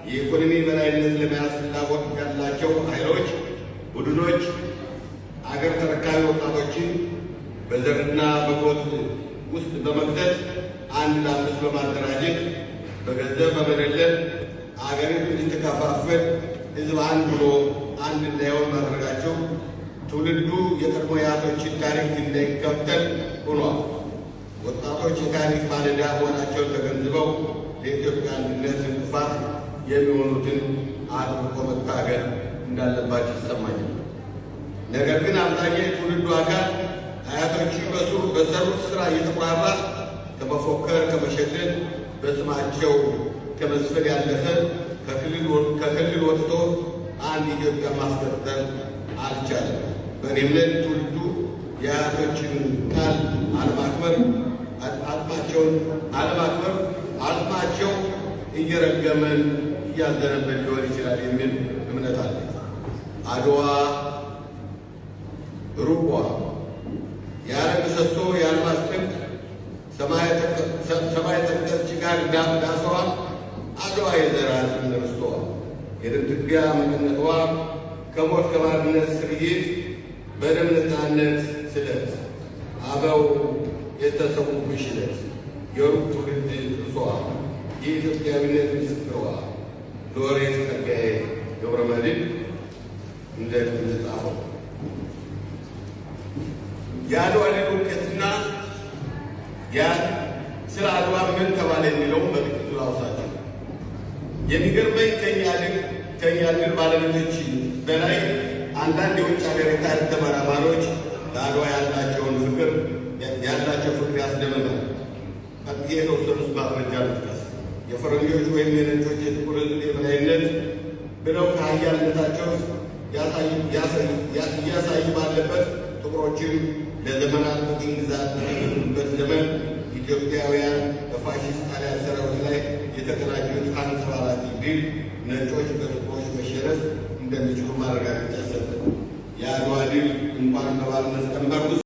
የኢኮኖሚ በላይነት ለመያዝ ፍላጎት ያላቸው ኃይሎች፣ ቡድኖች አገር ተረካቢ ወጣቶችን በዘርና በጎጥ ውስጥ በመክተት አንድ ለአምስት በማደራጀት በገንዘብ በመደለል አገሪቱ እንድትከፋፈል ሕዝብ አንድ ብሎ አንድ እንዳይሆን ማድረጋቸው ትውልዱ የቀድሞ አያቶችን ታሪክ እንዳይከተል ሆኗል። ወጣቶች የታሪክ ባለዕዳ መሆናቸውን ተገንዝበው ለኢትዮጵያ አንድነት እንቅፋት የሚሆኑትን አጥብቆ መታገል እንዳለባቸው ይሰማኛል። ነገር ግን አብዛኛው የትውልዱ አካል አያቶቹ በሰሩት ስራ እየተቆራራ ከመፎከር፣ ከመሸለል፣ በስማቸው ከመዝፈን ያለፈ ከክልል ወጥቶ አንድ ኢትዮጵያ ማስቀጠል አልቻለም። በእኔ እምነት ትውልዱ የአያቶችን ቃል አለማክበር፣ አጥማቸውን አለማክበር አጥማቸው እየረገመን እያዘነብን ሊሆን ይችላል የሚል እምነት አለ። አድዋ ሩቋ ያለ ምሰሶ የአልማዝ ጥንቅ ሰማይ ጠቀስ ጭጋግ ዳሰዋ አድዋ የዘራትን ርስቷ የደም ትቢያ መቀነቷ ከሞት ከባርነት ስርይት በደም ነፃነት ስለት አበው የተሰዉብሽ ዕለት የሩቅ ትውልድ ቅርሷ የኢትዮጵያዊነት ምስክሯ ሎሬት ጸጋዬ ገብረመድኅን እንደጻፈው የአድዋ ድል ውጤትና ስለ አድዋ ምን ተባለ የሚለውን በጥቂቱ ላውሳቸው። የሚገርመኝ ከኛ ድል ባለቤቶች በላይ አንዳንድ የውጭ ሀገር የታሪክ ተመራማሪዎች ለአድዋ ያላቸው ፍቅር ያስደምማል። ቀጥዬ የተወሰኑት ማስረጃ ልጥቀስ። የፈረንጆች ወይም የነጮች የጥቁር ሕዝብ የበላይነት ብለው ከሀያልነታቸው እያሳዩ ባለበት ጥቁሮችን ለዘመናት በቅኝ ግዛት በተገዙበት ዘመን ኢትዮጵያውያን በፋሺስት ጣሊያን ሰራዊት ላይ የተቀዳጁት አንጸባራቂ ድል ነጮች በጥቁሮች መሸነፍ እንደሚችሉ ማረጋገጫ ሰጠ። የአድዋ ድል እንኳን ከባርነት ቀንበር ውስጥ